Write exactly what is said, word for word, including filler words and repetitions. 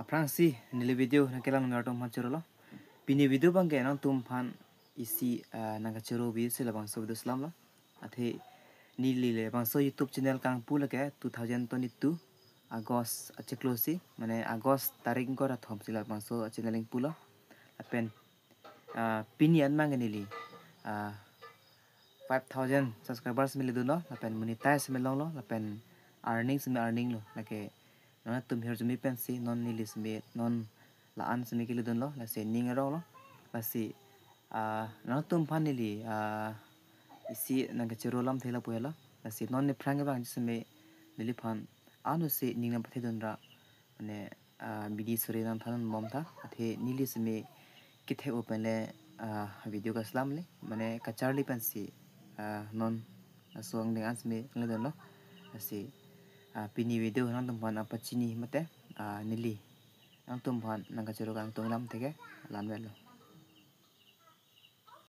Aphrangsi neli video nangkelang nunga atum aphan chorolo. Pini video abangke nangtum aphan isi, ah, nangkachoro video si labangso video selamlo. Athe neli labangso YouTube channel kangpu lake two thousand twenty-two August achiklo si, mane August tarik ingkoi ra thom si labangso channel ingpulo. Lapen, ah, pini an abangke neli, ah, five thousand subscribers me ledunlo, lapen monetize me longlo, lapen earning si me earning lo. Lake non atum hirjume pensi non neli si me non la-an si me keledunlo, lasi ning aronglo, lasi, ah, non atum aphan neli, ah, isi nangkachoro alamthe lapu helo, lasi non nephrang abang si me neliphan ano si ning nangpathedun ra, mane, ah, bidi sore nangthan bomtha, athe neli si me kethek open le, ah, video kaselamle, mane kacharli pensi, ah, non laso angdeng an si me ledunlo, lasi, ah, pini video nangtum aphan apachini mate, ah, neli nangtum aphan nangkachoro kangtung alamthe ke la-an vetlo.